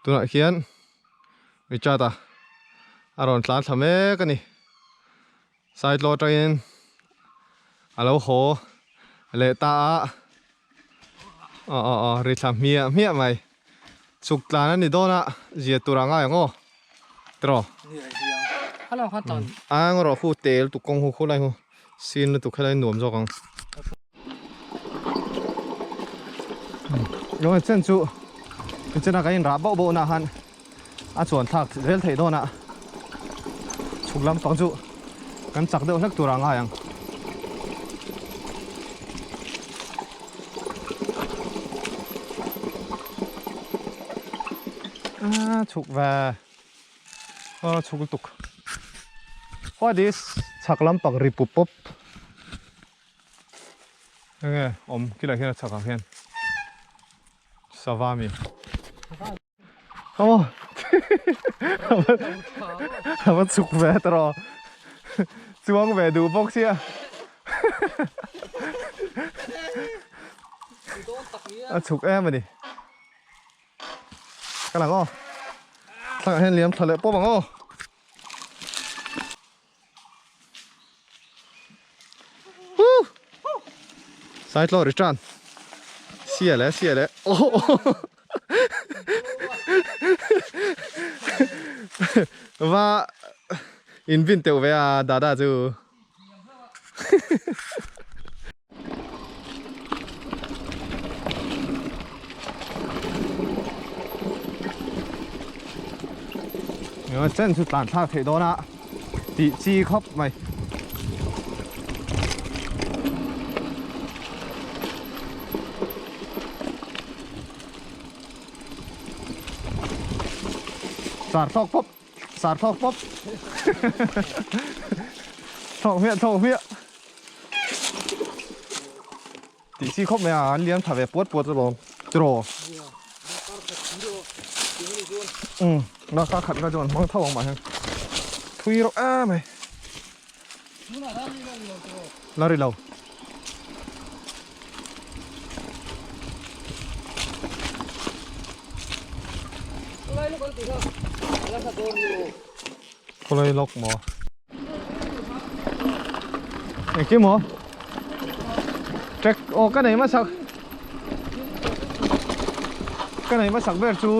Tunah hian Richard a a rawn tlan thla mek a ni. Saitlaw atangin a lo haw leh ta a. Aw aw aw ri thla hmiah hmiah mai. Chhuk tlan a ni dawn a zia tur a ngai ang aw. Tiraw? A ngarawh khu tel tuk kawng hu khulai hu sin lutuk helai nuam zawk ang. Lawng chen chu tichena kan inrah bauh bauh nah khan a chuan thlak zel theih dawn a chhuk lampang chu kan chak deuh hlek tur a ngai ang. A chhuk ve a chhuk lutuk what is chhak lampang ri pup pup. Enge awm kilai hian a chhakah hian sava mi aw a va chhuk ve ta rawh chuang ve duh bawk sia a chhuk em a ni ka lang aw thlangah hian liam thla leh pawp ang aw. Saitlaw return sia le sia le va in vin teuh ve a dada chu Eng chen chu tlan thlak theih dawn a tih chi khawp mai. Sar thlawk pawp sar thlawk pawp thlawk hmiah thlawk hmiah. Tih chi khawp mai a, an liam tha ve puat puat alawm tiraw. Umm nasa khat kha chuan hmang tho ang mah hian thui rawh em mai. La ri lo. Khawlai lawk maw? Engkim maw? Trek aw ka nei hmasak ka nei hmasak ber chu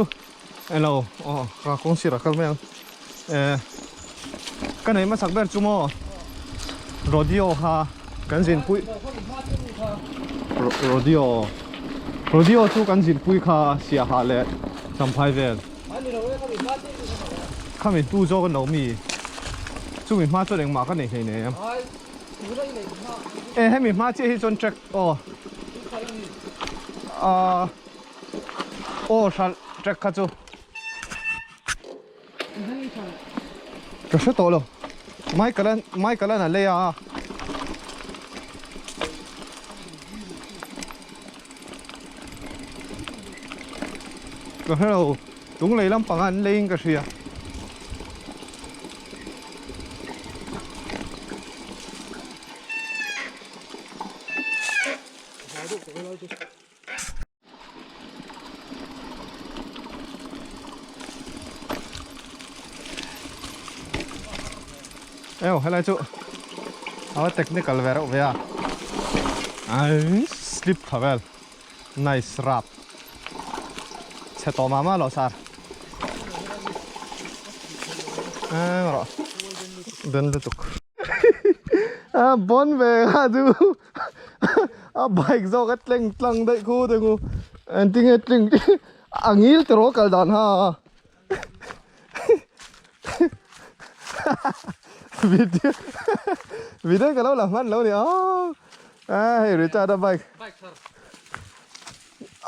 elo aw ka kawng sirah kal mai ang eh ka nei hmasak ber chu maw rodeo kha kan zinpui rodeo rodeo chu kan zinpui kha siaha leh champhai vel. Khami tu zawk an lo mi chumi hma chuan engmah ka nei hlei nei em e hemi hma chiah hi chuan track aw ah aw hralh track kha chu ka hre tawh lo Michael an Michael an a lei a. Ka hre lo tung lei lampang an leiin ka hria. Eo helai chu a technical ve reuh ve a ai slip tha vel nice rap chhe tawh mah mah lo sar eng rawh den lutuk a bon ve kha chu a bike zawk a tleng tlang daih khu te khu engtin nge tleng a ngil tiraw kal dan ha video video ka lo la hman lo ni a a hei Richard a bike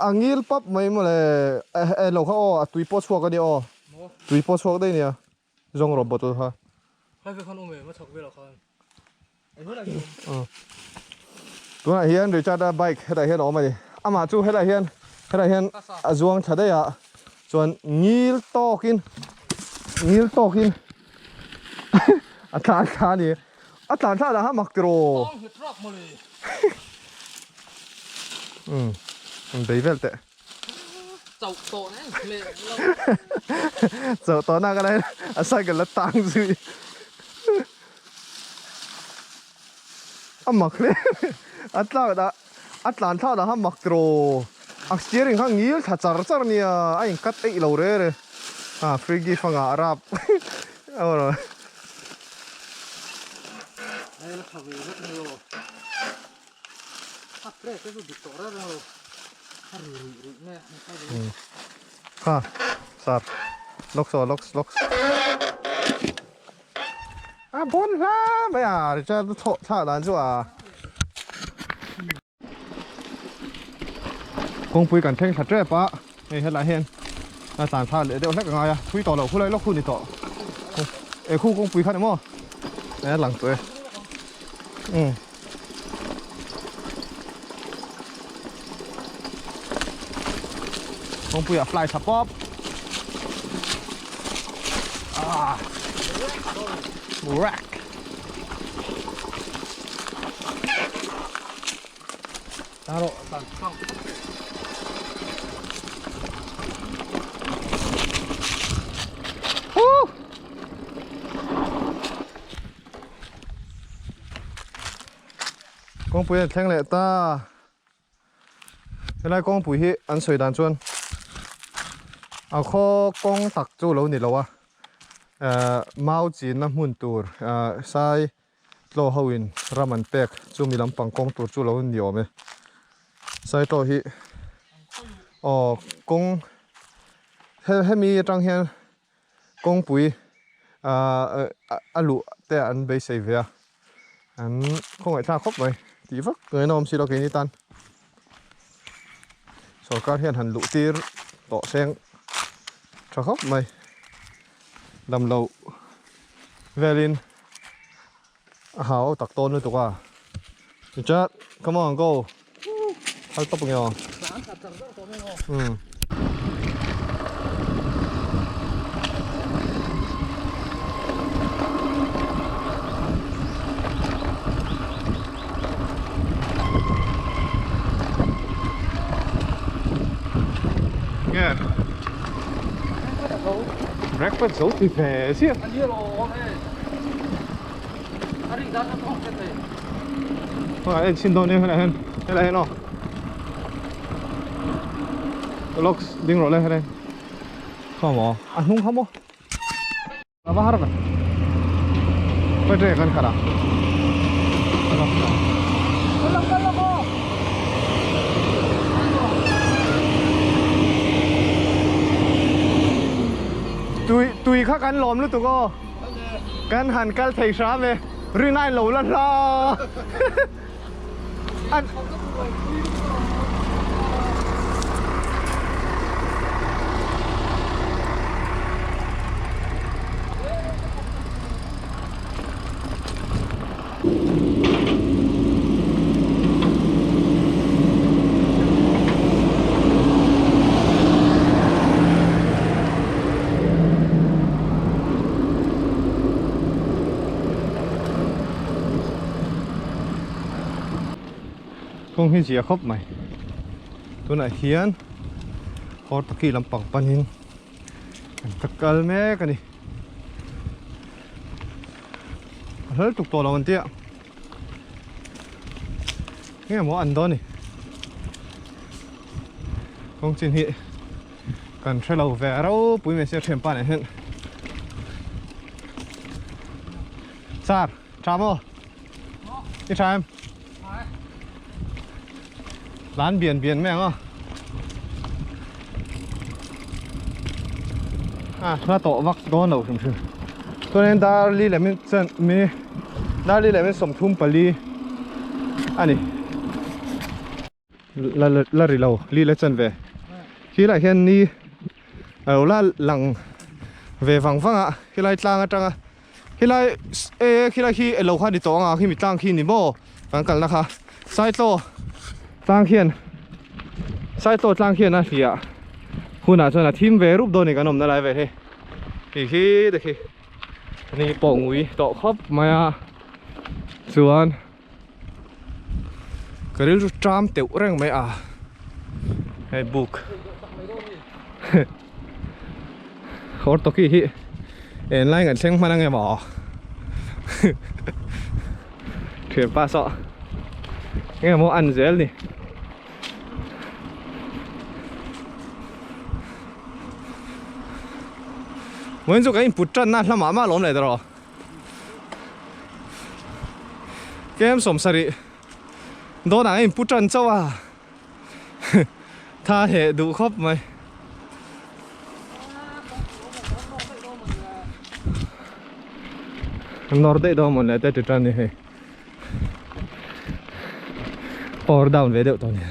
a ngil pap mai mawle e lo kha aw a tui pawh chhuak a ni aw tui pawh chhuak daih nia zawng rawh bottle kha Tunah hian Richard a bike hetah hian a awm a ni. Amah chu helaiah hian helaiah hian a zuang tha daih a, chuan ngil tawkin ngil tawkin a tlan thla a ni. A tlan thla dah kha mak tiraw. Umm bei vel teh. Chauh tawh na en hle lo. Chauh tawh na ka la a cycle la tang zui. A mak hle a tlak dah a tlan thlak dah kha mak tiraw a steering kha ngil thla char char nia a in cut eih lo re re a free gift a ngah rap a Kha sar lawk saw lawk lawk a bawn hla mai a Richard thawh thlak dan chu a kawngpui kan thleng thla tep a hei helai hian a tlan thla leh deuh hlek a ngai a thui tawh loh khulai lawk hun ni tawh e khu kawngpui kha ni maw e lang tawh e umm. Kawngpuiah fly tha pawp ah rack Taro tan tang Woo! Kawngpui an thleng leh ta. Helai kawngpui hi an sawi dan chuan a khaw kawng tak chu lo ni lo a, ehh mau chinna hmun tur ehh sai tlaw ho in ram an pek chumi lampang kawng tur chu lo ni awm e. Sai tlaw hi aw kawng hemi atang hian Kawngpui a luh te an beisei ve a, an khawngaih thlak khawp mai tih vak ngaihna awm si lo keini tan. Sorkar hian han luh tir tawh seng tha khawp mai, damloh velin a hau tak tawn lutuk a. Richard, come on go. Hal tawp nge aw. Umm. Nge. Breakfast zo ti ve chiah. Hei en chhin dawn em helai hian helai hian aw locks ding rawh le helai kha maw a hnung kha maw a va har ve khawi teh kan khat a tui tui kha kan lawm lutuk aw. Kan han kal thei hram e, rinai lo la hla an. Kawng hi zia khawp mai tunah hian Hortoki lampang panin kan ka kal mek a ni a hlal tuk tawh lo an tia nge maw an dawn ni kawng chin hi kan hre lo ve ropui mai sia thianpa nen hian sir tha maw i tha em Tlan bian bian mai ang a. A hla tawh vak dawn lo hrim hrim. Chuanin dar li leh min chen mi dar li leh min 34 a ni. La la ri lo li leh chen ve. Khi lai hian ni a lo la lang ve vang vang a khilai tlang atanga khilai e khilai khi elo kha ni tawh ang a khimi tlang khi ni maw kan kalna kha saitlaw tlang khian saitlaw tlang khian a hliah hunah chuan a thim ve rup dawn a ni kan awmna lai vel hi khi khi te khi ni pawh ngui tawh khawp mai a chuan. Ka rilru tram teuh reng mai a hei buk Hortoki hi en lai kan thleng hman ange maw Thianpa saw enge maw an zel ni. Vawiin chu kan input tanna hla mah mah lawm leh tawh Kem sawmsarih dawnah a input tan chauh a tha heh duh khawp mai. Nawr daih dawn mawn leh te ti tan ni hei. Power down ve deuh tawh ni.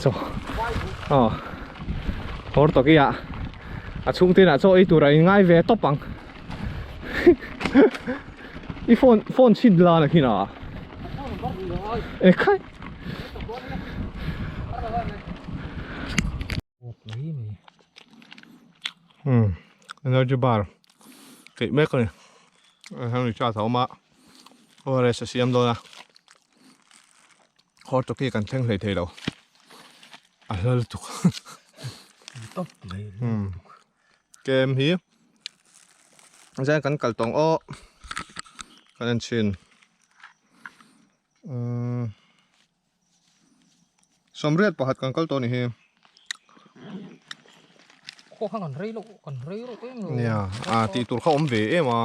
Chaw aw hawr tawk i ah a chhung te inah chaw ei tur a in ngai ve tawp ang i phone phone chhin la na khin a e khai um energy bar keih mek a ni heng recharge a awm a ORS a siam dawn a Hawr tawk hi kan thleng hlei thei lo a hla lutuk kem hi zan kan kal tawng aw kan en chhin umm sawmriat pakhat kan kal tawh a ni hi khaw kha kan rei loh kan rei reuh em lo nia a tih tur kha awm ve em a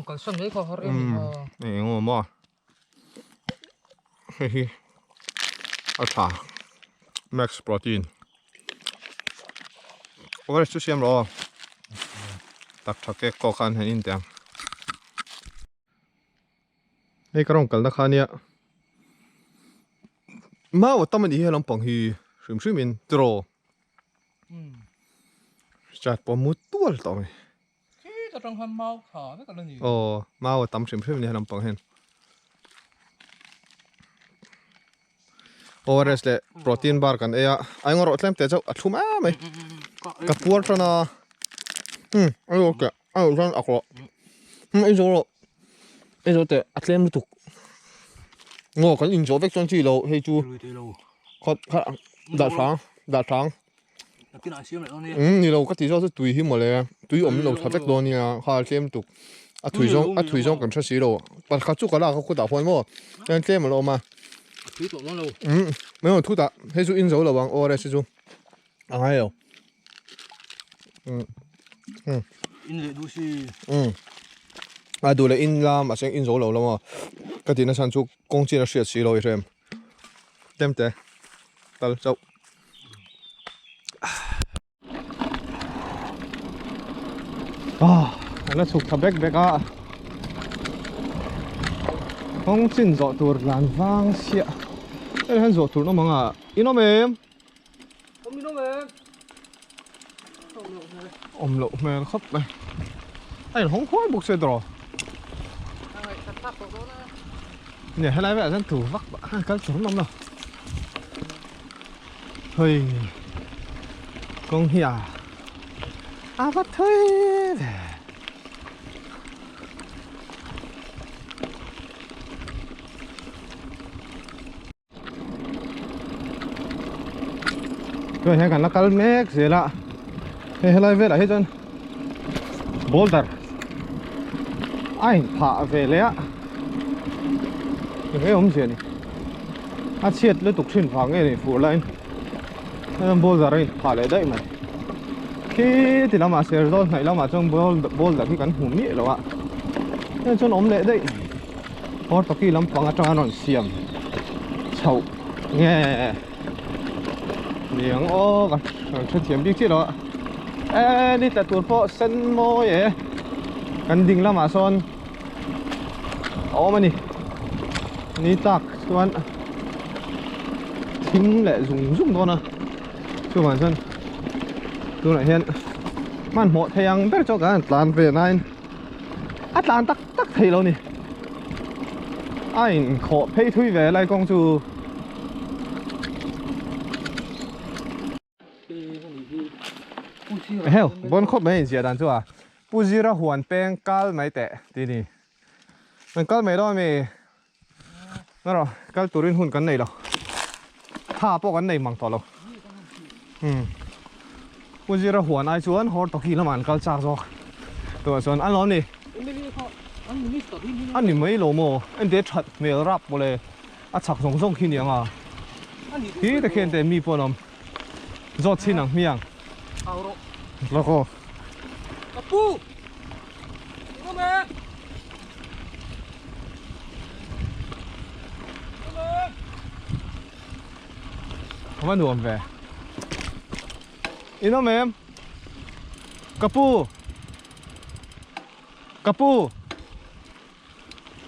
kalsan mai kha har em a eng emaw maw. Hei hi a tha max protein orange chu siam rawh aw tak tha kek pawh khan han in teh ang hei ka rawn kalna kha ania mau a tam a nih hi lampang hi hrim hrim in tiraw chat pawh a mut tual tawh mai. Khit atang khan mau tha vek a la ni. Aw, mau a tam hrim hrim a ni lampang hian. ORS leh protein bar kan ei a, a eng erawh tlem teh chauh a thlum em mai. Ka puar tan a, umm a lo keh a lo chuan a kawh umm ei zo rawh ei zo teh a tlem lutuk. Ngaw kan inzawh vek chuan chi lo hei chu khat kha dah hrang dah hrang. Umm ni lo ka ti zawk chu tui hi mawle tui awm lo tha vek dawn nia kha tlem tuk a thui zawng a thui zawng kan hre si lo pakhat chu ka lak a khutah huan maw chuan tlem a lo awm a umm mai awm thutah hei chu in zo lo ang ORS hi chu a ngai lo umm umm umm a duh leh in la mahse in zo lo la maw ka tih na chhan chu kawng chin a hriat si lo i hrem tlem te tal chauh. Ah, an la chhuk tha bek bek a kawng chin zawh tur lan vang chiah hei hian zawh tur an awm ang a in awm em awm in awm em awm loh hmel khawp mai a in hawng huai bawk se tawh nia helai velah chuan tur vak kal tur an awm lo. Hei kawng hi a a va thui ve Chuan hian kan la kal mek zel a hei helai velah hi chuan boulder a inphah ve leh a eng nge awmzia ni a chhiat lutuk thin vang nge ni fur laiin hei boulder a inphah leh daih mai khi ti lamah ser zawn hnaih lamah chuan boulder hi kan hmu miah lo a hei chuan awm leh daih Hortoki lampang atanga an rawn siam chhoh nge niang aw ka rawn hrethiam bik chiah lo a e ni tla tur pawh sen mawi e kan ding lamah sawn a awm a ni ni tlak chuan thing leh zung zung dawn a chuvang chuan tunah hian hmanhmawh thei ang ber chu kan tlan ve nain a tlan tak tak thei lo ni a in khawh phei thui ve lai kawng chu heu bon khawp mai inziah dan chu a pu zira huan peng kal mai teh ti ni kan kal mai dawn ami erawh kal turin hun kan nei lo tha pawh kan nei mang tawh lo. Umm Pu Zira huan ai chuan hawr tawki lamah an kal chak zawk tunah chuan an lo ni. A ni mai lo maw? Ente that hmel rap mawle a chak zawng zawng khi niang a. Khi te khian te mi pawh an awm. Zawt chhin ang hmiang. Lawk aw. Ka pu! Engawm e! Engawm e! A va nuam ve. In awm em? Ka pu! Ka pu!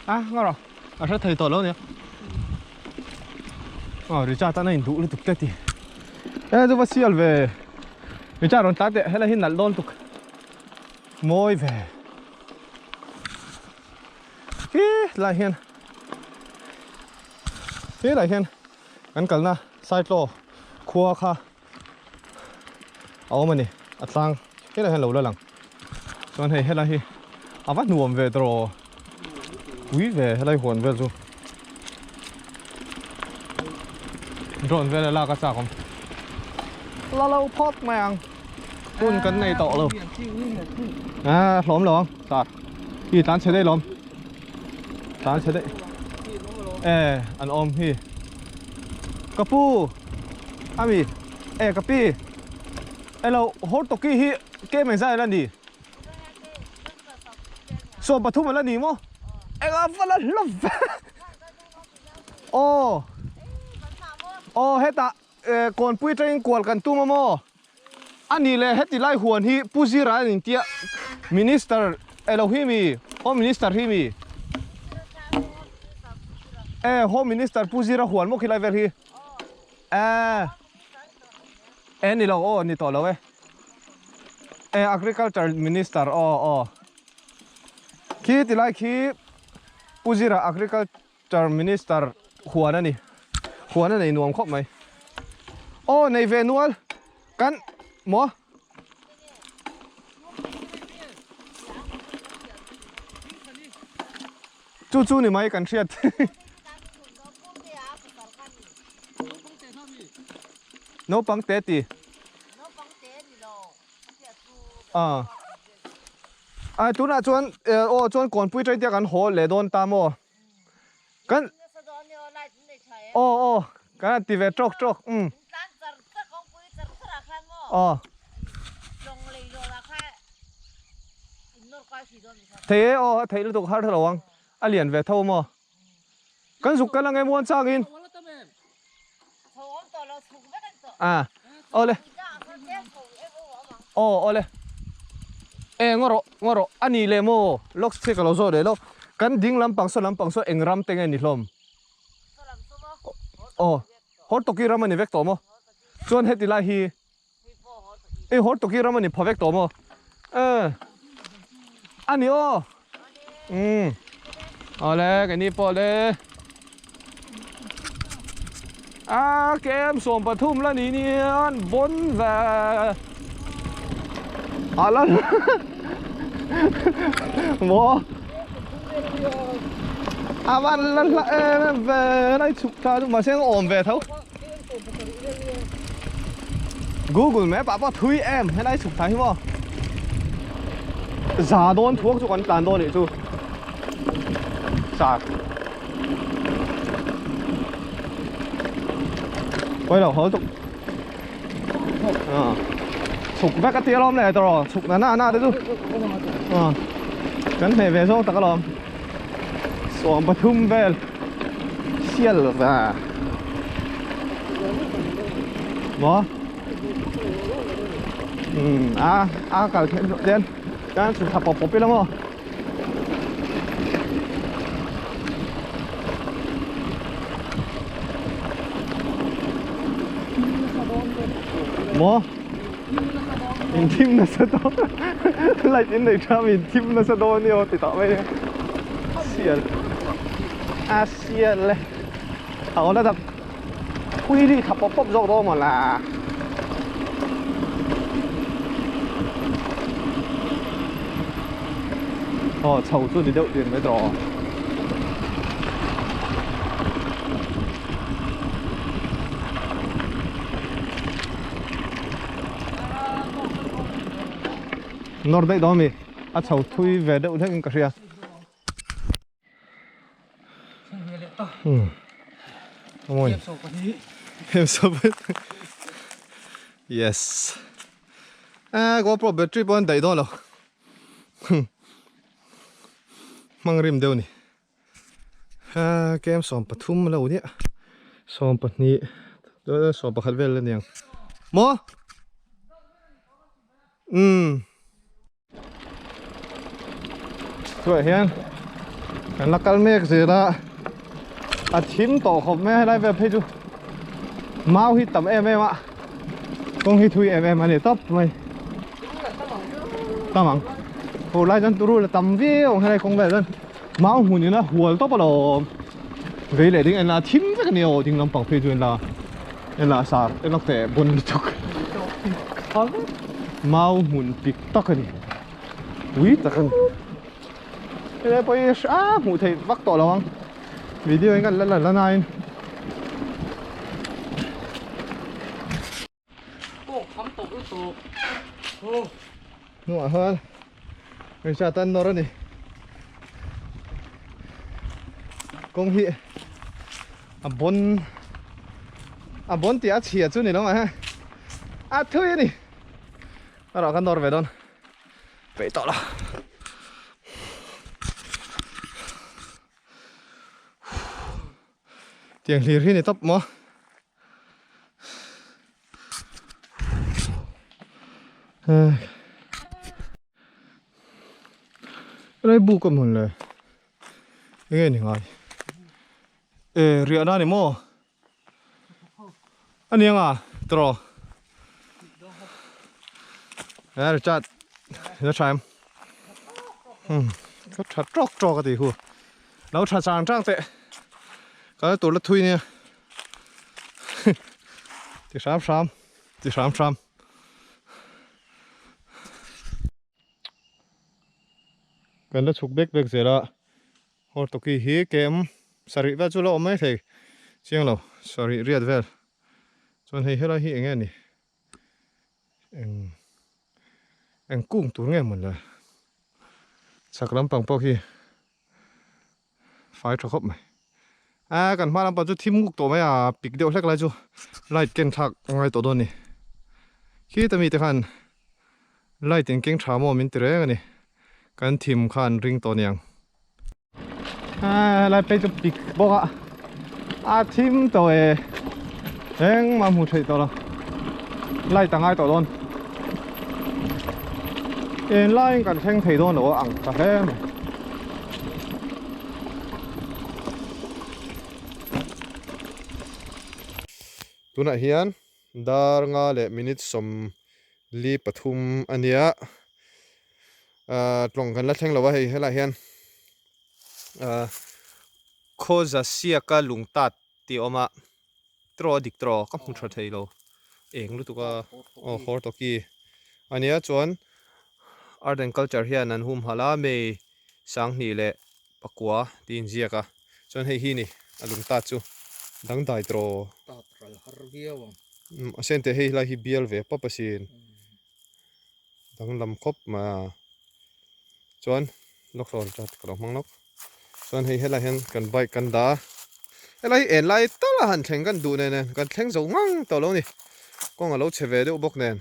A nga rawh a hre thei tawh lo nia. Aw Richard tan a induh lutuk te ti. E chu va sial ve. Richard rawn tlan teh helai hi nalh dawn tuk. Mawi ve. Hi lai hian helai hian kan kalna Saitlaw khua kha a awm a ni a tlang helai hian lo la lang chuan hei helai hi a va hnuam ve tawh pui ve helai huan vel chu drone vel a lak a chak awm la lo phawt mai ang hun kan nei tawh lo a hlawm lo ang sar hi tlan chhe daih lawm tlan chhe daih e an awm hi ka pu ami e ka pi elo hawr tawki hi ke mai zai la ni sawm pathum ala ni maw eng a va la hlawm ve aw aw hetah kawnpui atangin kual kan tum a maw A nih leh heti lai huan hi Pu Zira an intia Minister elo hi mi Home Minister hi mi E Home Minister Pu Zira huan maw khilai vel hi E E ni lo aw ni tawh lo e E Agriculture Minister aw aw Khi ti lai khi Pu Zira Agriculture Char Minister huan a ni. Huan a nei nuam khawp mai. Aw nei ve nual kan maw? Chu chu ni mai kan hriat. Naupang te ti. A a tunah chuan aw chuan kawnpui taitia kan haw leh dawn ta maw? Kan aw aw kan han ti ve tawk tawk umm aw thei e aw a theih lutuk har lo ang a lian ve tho maw kan zuk kal ang e muan changin a awle aw awle e ngaw rawh ngaw rawh a ni leh maw lawk che ka lo zawh leh lawk kan ding lampang saw lampang saw eng ram te nge ni hlawm aw hawr tawki ram a ni vek tawh maw chuan heti lai hi I hawr tawki ram a ni pha vek tawh maw? Eh a ni aw umm awle keini pawh le a kem 13 la ni nian bawn ve a la maw a van la hla em em ve lai chhuk thla chu mahse a awm ve tho. Google map ah pawh thui em helai chhuk thla hi maw za dawn thuak chu kan tlan dawn nih chu sar quay đầu hối tục chhuk vek a tia lawm leh tawh chhuk na na na te chu kan hmeh ve zawng tak alawm 13 vel sial va maw um a a kal theih loh chuan chuan chhuk thla pawp pawp ila maw maw in thim nasa dawn light in nei tha in thim nasa dawn ni aw ti tawh mai sial a sial le a awm na tak pui ri tha pawp pawp zawk dawn maw la aw chho chu ni deuh tin mai tawh Nawr daih dawn mi a chho thui ve deuh hlek in ka hria. Amawi. Yes. Eh GoPro battery pawh an daih dawn lo. Hmang rim deuh ni. Kem 13 lo nia. 12 11 vel aniang. Maw? Umm. Chuah hian kan la kal mek zel a a thim tawh khawp mai a helai vel phei chu mau hi tam em em a kawng hi thui em em a ni tawp mai tam ang fur lai chuan turu la tam viau ang helai kawng vel chuan mau hmun in a hual tawp alawm vei leh ding en la thim vek a ni aw ding lampang phei chu en la en la sar en la teh bun lutuk mau hmun pik tak a ni ui tak a ni helai pawh hi a hmuh theih vak tawh lo ang video in kan la la la nain Hnungah hian hmeichhia tan nawr a ni kawng hi a bawn a bawn tih a chhia chu ni lo mai a thui a ni erawh kan nawr ve dawn peih tawh lo. Tiang hlir hi ni tawp maw. Helai buk a hmun le enge ni ngai e riahna a ni maw a ni anga tawh e Richard ila tha em ka tha tawk tawk a tih hu lo tha chang chang teh ka la tur la thui nia. Ti hram hram ti hram hram kan la chhuk bek bek zel a hortoki hi kem sarih vel chu la awm mai thei chiang lo sarih riat vel chuan hei helai hi eng nge ni eng eng kung tur nge mawn le chhak lampang pawh khi. Fai tha khawp mai. A kan hma lampang chu thim nguk tawh mai a pik deuh hlek lai chu light ken thlak a ngai tawh dawn a ni. Khita mite khan light in keng tha maw min ti reng a ni. Kan thim khan ring tawh aniang. A helai phei chu pik bawk a a thim tawh e engmah hmuh theih tawh lo light a ngai tawh dawn. Eng laiin kan thleng thei dawn lo a ang ta hle mai. Tunah hian dar nga leh minute 43 a nia ahh tlawng kan la thleng lo a hei helaiah hian ahh Khawzasiaka lungtat tih a awm a tiraw a dik tiraw ka hmu tha thei lo eng lutuk a aw Hortoki a nia chuan art and culture hian an humhalh a May 2009 tih inziak a chuan hei hi ni a lung tat chu dangdai tiraw tat ral har viau ang a sen teh hei lai hi bial ve pawp asin danglam khawp mai a chuan lawk sawn chat ka lo hmang lawk chuan hei helai hian kan bike kan dah a helai hi en lai tal a han thleng kan duh nen nen kan thleng zo ngang tawh lo a ni kawng a lo chhe ve deuh bawk nen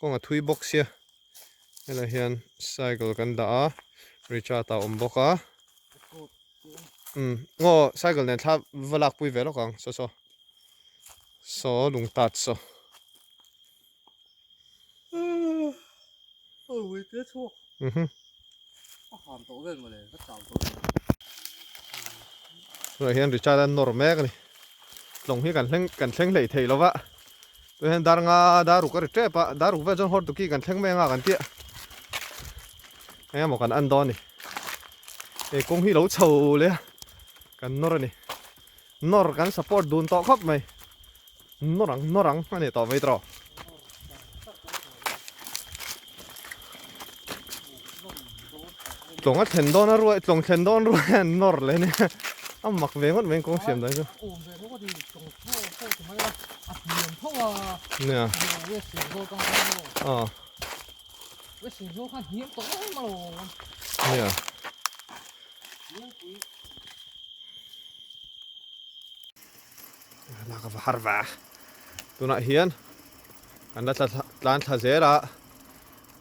kawng a thui bawk sia helai hian cycle kan dah a Richard a awm bawk a umm aw cycle nen thla va lak pui ve lawk ang saw saw saw lung tat saw. Tunah hian Richard a nawr mek a ni tlawng hi kan thleng kan thleng hleih theih lova tunah hian dar nga dar ruk a ri tep a dar ruk vel chuan hortuki kan thleng mai anga kan tih a eng emaw kan en dawn a ni he kawng hi lo chho leh a kan nawr a ni nawr kan support dun tawh khawp mai. Nawr ang nawr ang a ni tawh mai tawh. Tlawng a thlen dawn a ruai tlawng thlen dawn ruai a nawr leh nia a mak ve ngawt mai kawng siam dan chu. Nia. Aw. Nia. Lak ava har va. Tunah hian kan la tlan thla zel a,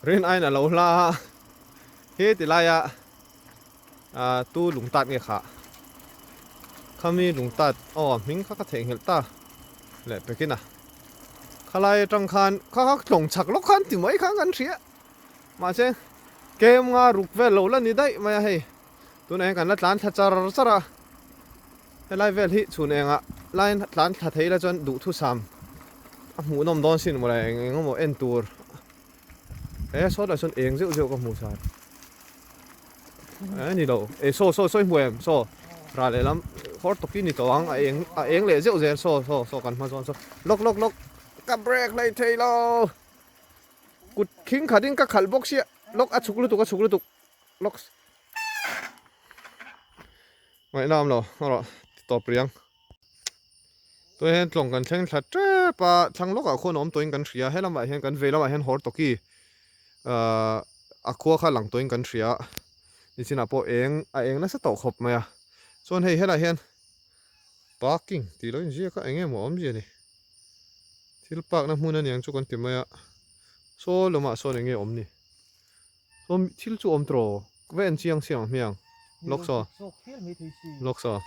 rin aiin a lo hla a, he ti laia tu lung tat nge kha khami lung tat aw a hming kha ka theihnghilh ta leh pekin a khalai atang khan kha kha tlawng chak lawk khan ti mai khan kan hria mahse kem nga ruk vel lo la ni daih mai a hei tunah hian kan la tlan thla char char a helai vel hi chhun engah line tlan thla thei la chuan duhthusam a hmuhnawm dawn sin mawle eng eng emaw en tur He saw lah chuan eng zeuh zeuh ka hmu sar. Eh ni lo. Eh saw saw saw i hmu em saw. Ra leh lam hawr tawk hi ni tawh ang a eng a eng leh zeuh zel saw saw saw kan hma zawn saw. Lawk lawk lawk ka break hlei thei lo. Kut khing khat in ka khalh bawk sia. Lawk a chhuk lutuk a chhuk lutuk. Lawk. Ngaihna awm lo. Rawh ti tawp riang. Tunah hian tlawng kan thleng thla tep a, thlang lawkah khuan a awm tawhin kan hria, helamah hian kan vei lamah hian hawr tawki ahh a khua kha lang tawhin kan hria, nichinah pawh eng a eng nasa tawh khawp mai a, chuan hei helaiah hian parking tih lo inziak a eng emaw a awmzia ni, thil park na hmun aniang chu kan ti mai a, saw lamah sawn eng nge awm ni, saw thil chu awm tawh va en chiang siang ang hmiang lawk saw lawk saw.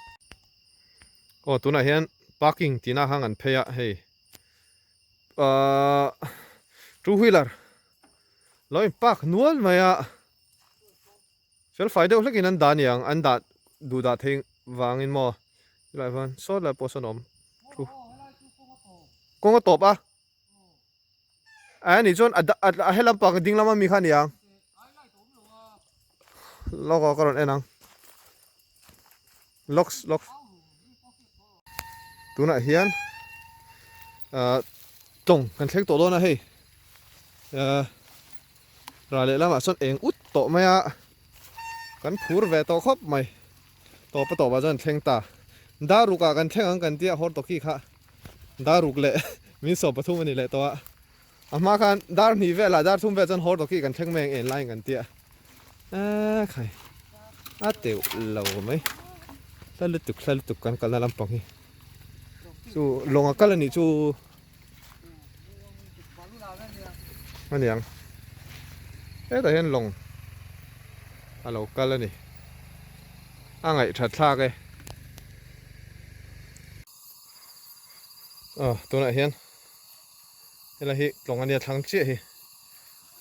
Aw tunah hian parking tihna kha an phei a hei ahh two wheeler lo in park nual mai a fel fai deuh hlekin an dah aniang an dah duh dah thei vangin maw tilai chuan saw lai pawh sawn a awm two kawng a tawp a a nih chuan a helam pang ding lama mi kha aniang lawk aw ka rawn en ang. Locks locks tunah hian ah tawng kan thleng tawh dawn a hei ah rah leh lamah chuan eng ut tawh mai a kan phur ve tawh khawp mai tawp a tawpah chuan thleng ta daruk ah kan thleng ang kan tia hawr tawki kha daruk leh min sawm pathum a ni leh tawh a a hma khan dar hnih velah dar thum vel chuan hawr tawki kan thleng mai ang en laiin kan tia. A khai a teuh lo mai hla lutuk hla lutuk kan kalna lampang hi chu lawng a kal a nih chu a niang hetah hian lawng a lo kal a ni a ngaihthat thlak e aw tunah hian helai hi tlawng a nia thlang chiah hi.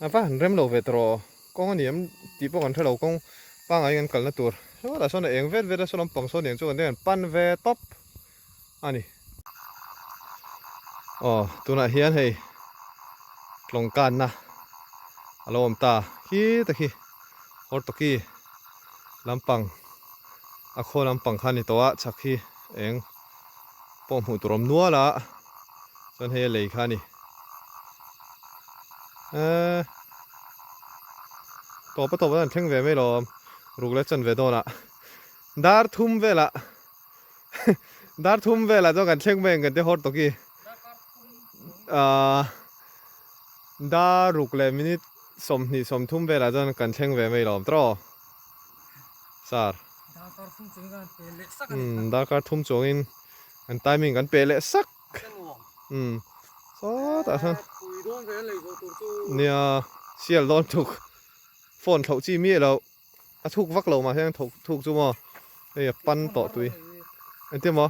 A va han rem lo ve tawh rawh kawng a ni em tih pawh kan hre lo kawng pangai kan kalna tur hetah sawn a eng vet vet a saw lampang sawn eng chu kan den pan ve tawp a ni. Aw tunah hian hei tlawng kanna a lo awm ta khi ta khi Hortoki lampang a khaw lampang kha a ni tawh a chhak hi eng pawh hmuh tur awm nual a chuan hei a lei kha a ni eee tawp a tawp a an thleng ve mai lo ruk leh chan ve dawn ah dar thum velah dar thum velah chuan kan thleng mai ang kan ti hawr tawk hi ahh dar ruk leh minute sawmhnih sawmthum velah chuan kan thleng ve mai lo tawh sir. Darkar thum chuangin kan pe leh sak a ni. Umm darkar thum chuangin kan timing kan pe leh sak. Umm sawtah sawn. Pui dawn ve an lei zawh tur chu. Nia sial dawn thuk phone thloh chi miah loh a thuk vak lo mah hian thok thuk chu maw hei a pan tawh tui engtin maw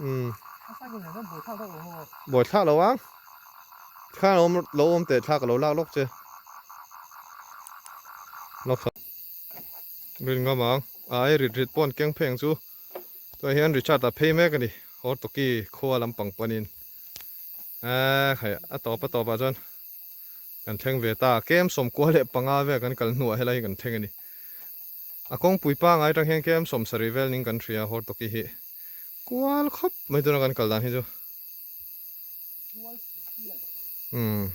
umm buai thlak lo ang thla lo lo awm teh thla ka lo lak lawk che lawk. Rin ngam ang. Ai rit rit pawh an keng phei ang chu. Tunah hian Richard a phei mek a ni. Hortoki khua lampang panin. Eee khai a tawp a tawpah chuan kan thleng ve ta. Kem sawmkua leh panga vel kan kal hnuah helai hi kan thleng a ni. A kawngpui pangai atang hian kem sawmsarih vel ning kan hria Hortoki hi. Kual khawp mai tuna kan kal dan hi chu. Umm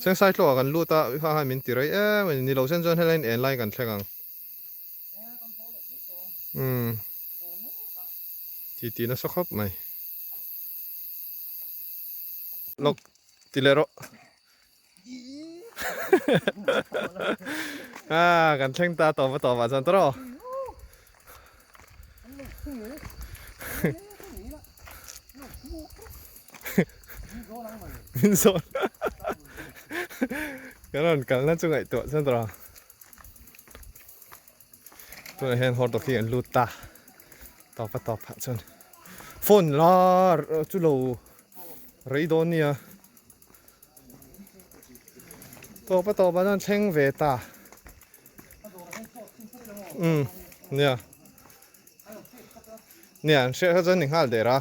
Sengsai tlawh ah kan lut a kha khan min ti rei em a ni lo sen chuan helai in en lai kan thleng ang umm ti ti nasa khawp mai lawk ti leh rawh. Ah kan thleng ta tawp a tawp ah chuan tawrh aw. Min zawn kan rawn kalna chu ngaihtuah chuan tawrh aw. Tunah hian hawr tawk hi an lut ta tawp a tawp ah chuan phone la chu lo rei dawn nia tawp a tawp ah chuan thleng ve ta umm nia nia an hriat kha chuan ni nghal der a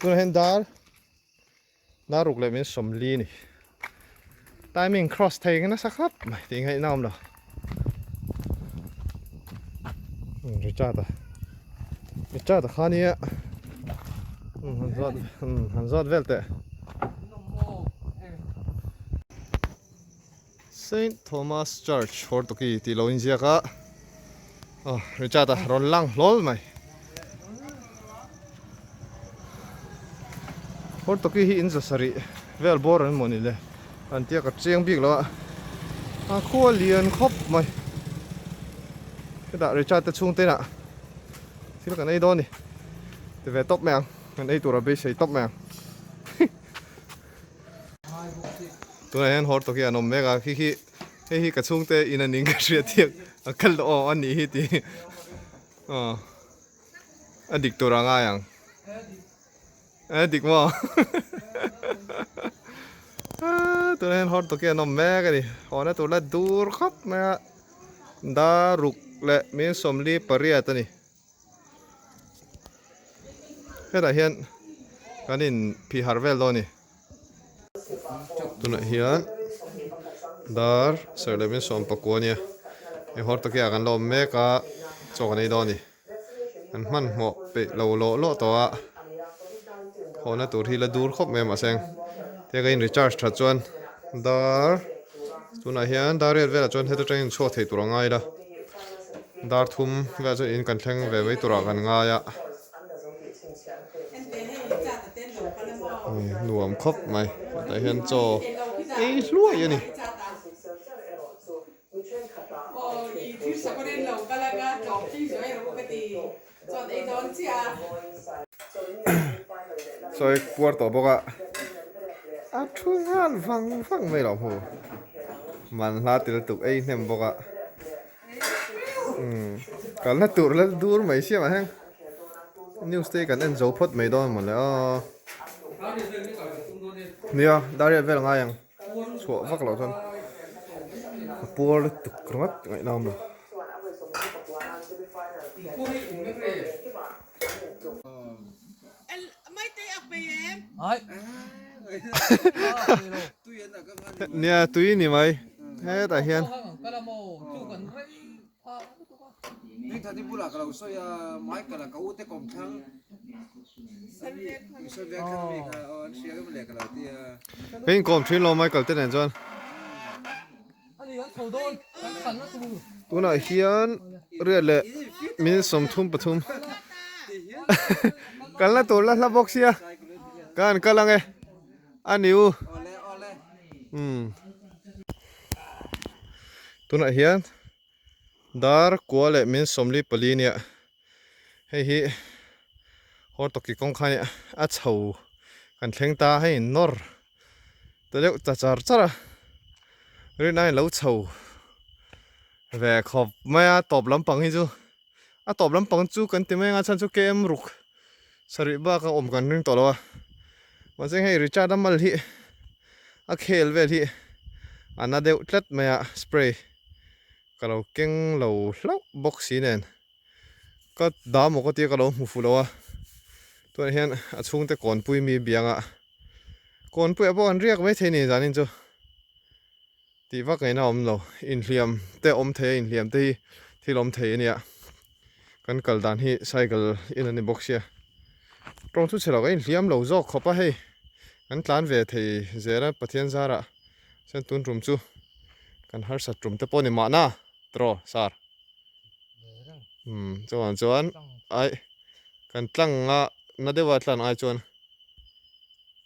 tunah hian dar. Daruk leh min 40 ni. Timing cross thei ka nasa khawp mai tih ngaihna awm lo. Richard a. Richard a kha nia. Han zawt han zawt vel teh. Saint Thomas Church Hortoki tih lo inziak a. Aw Richard a rawn lang hlawl mai. Hortoki hi in zasarih vel bawr an maw ni le an tia ka chiang bik lo a. A khua lian khawp mai. Hetah Richard te chhungte inah thil kan ei dawn a ni. Ti ve tawp mai ang. Kan ei tur a beisei tawp mai ang. Tunah hian hawr tawk hi an awm mek a khi khi hei hi ka chhungte in a ning ka hria thiak a kal aw a nih hi tih aw a dik tur a ngai ang a dik maw tunah hian hawr tawk hi an awm mek a ni hawna tur la dur khawp mai a daruk leh min 48 a ni. Hetah hian kan in phih harh vel dawn a ni. Tunah hian dar sarh leh min 19 a nia. Hei hawr takih ah kan la awm mek a, chaw kan ei dawn a ni. Kan hmanhmawh peih lo lawh lawh tawh a, hawhna tur hi la dur khawp mai a mahse tia ka in recharge that chuan dar tunah hian dar riat velah chuan heta tangin chhuak thei tur a ngai la. Dar thum vel chu in kan thleng ve mai turah kan ngai a, nuam khawp mai hetah hian chaw ei hluai a ni. Chaw ei puar tawh bawk a, a thu nghal vang vang mai lo hmu, manhla ti lutuk ei hnem bawk a. Umm kalna tur la dur mai siam ah hian news te hi kan en zo phawt mai dawn mawle aw nia dar riat vel a ngai ang chhuah vak loh chuan a puar lutuk ringawt ngaihna awm lo. Nia tui ni mai hetah hian. Ka inkawm thin lo Michael te nen chuan. Tunah hian riat leh min 33 kalna tur la hla bawk sia ka han kal ang e a ni u umm tunah hian dar kua leh min 44 nia hei hi Hortoki kawng kha nia a chho kan thleng ta hei nawr ta deuh ta char char a rin aiin lo chho ve khawp mai a tawp lampang hi chu a tawp lampang chu kan ti mai anga chhan chu km ruk sarih bak a awm kan ring tawh lo a mahse hei Richard a mal hi a khel vel hi a na deuh tlat mai a spray ka lo keng lo hlauh bawk si nen. Ka dam aw ka tia ka lo hmu fuh lo a, tunah hian a chhungte kawnpui mi bianga kawnpuiah pawh an riak mai thei ni zanin chu tih vak ngaihna a awm lo, inhliam te awm thei a inhliam te hi thil awm thei a nia, kan kal dan hi cycle in a ni bawk sia, tawng chu chhe lo ka inhliam lo zawk khawp a hei kan tlan ve thei zel a Pathian zarah chuan tun tum chu kan harsat tum te pawh a ni mahna tiraw sir. Umm chuan chuan ai kan tlang a na deuha tlan ai chuan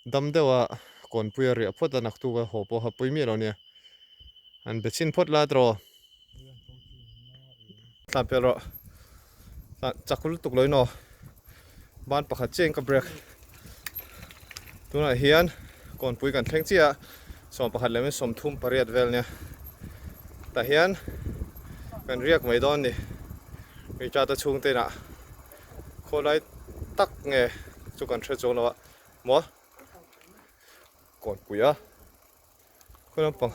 Dam deuha kawnpui a riah phawt a, naktuk a haw pawha pui miah lo nia. An be chhin phawt la tiraw? Tlan pel rawh. Tlan chak lutuk lo in aw. Ban pakhat chiah in ka break. Tunah hian kawnpui kan thleng chiah a, 11 leh 38 vel nia. Tah hian kan riak mai dawn ni. Richard-a chhungte inah khawlai tak nge chu kan hre chuang lo a. Maw? Kawnpui a. Khawi lampang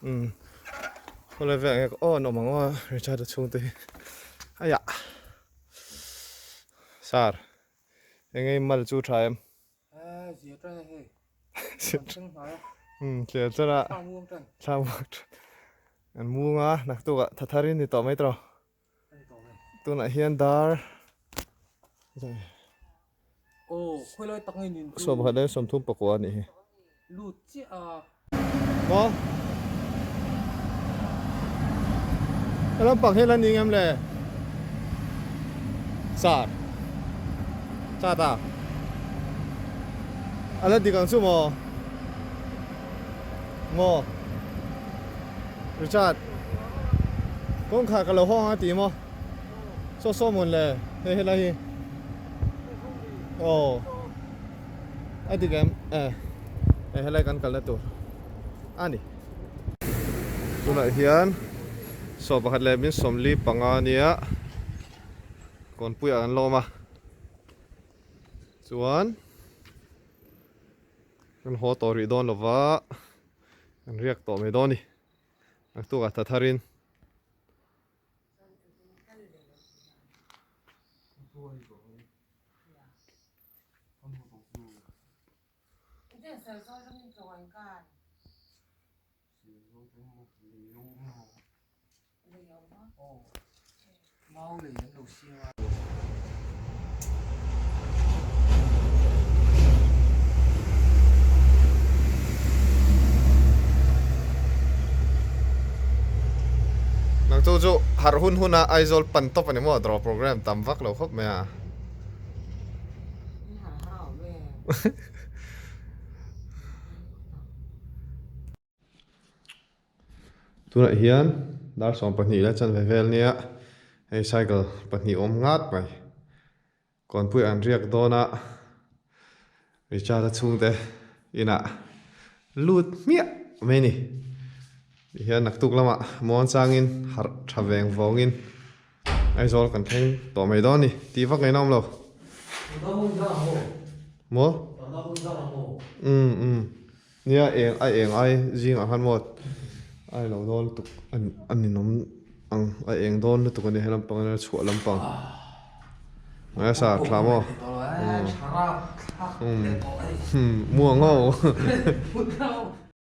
umm khawi lai velah nge aw an awm ang aw Richard a chhungte hi aiah sir eng nge mal chu tha em umm tliar char a thla muang tan an mung a naktuk ah tha thar in ni tawh mai tawh Tunah hian dar 11 leh 39 a nih hi. Maw? He lampang hi la ni ngem le? Sir. Chat a. A la dik ang chu maw? Maw? Richard kawngkhar ka lo hawng a ti maw saw saw mawn le hei helai hi aw a dik em e hei helai kan kalna tur a ni tunah hian 11 leh min 45 ania kawnpuiah kan lawm a chuan kan haw tawh rih dawn lova. An riak tawh mai dawn a ni. Naktuk ah tha thar in. Nang chu chu harh hun hun a Aizawl pan tawp a ni maw draw program tam vak lo khawp mai a. Tunah hian dar 12 leh chanve vel nia hei cycle pahnih awm ngat mai kawnpui an riak dawn a Richard a chhungte inah lut hmiah mai a ni tihian naktuk lamah muang changin harh tha veng vawngin Aizawl kan thleng tawh mai dawn a ni tih vak ngaihna awm lo maw umm umm. Nia eng a eng ai zingah khan maw a ilo dawn lutuk a ninawm ang a eng dawn lutuk a ni he lampang a chhuah lampang ngai sa tha maw umm muang ho.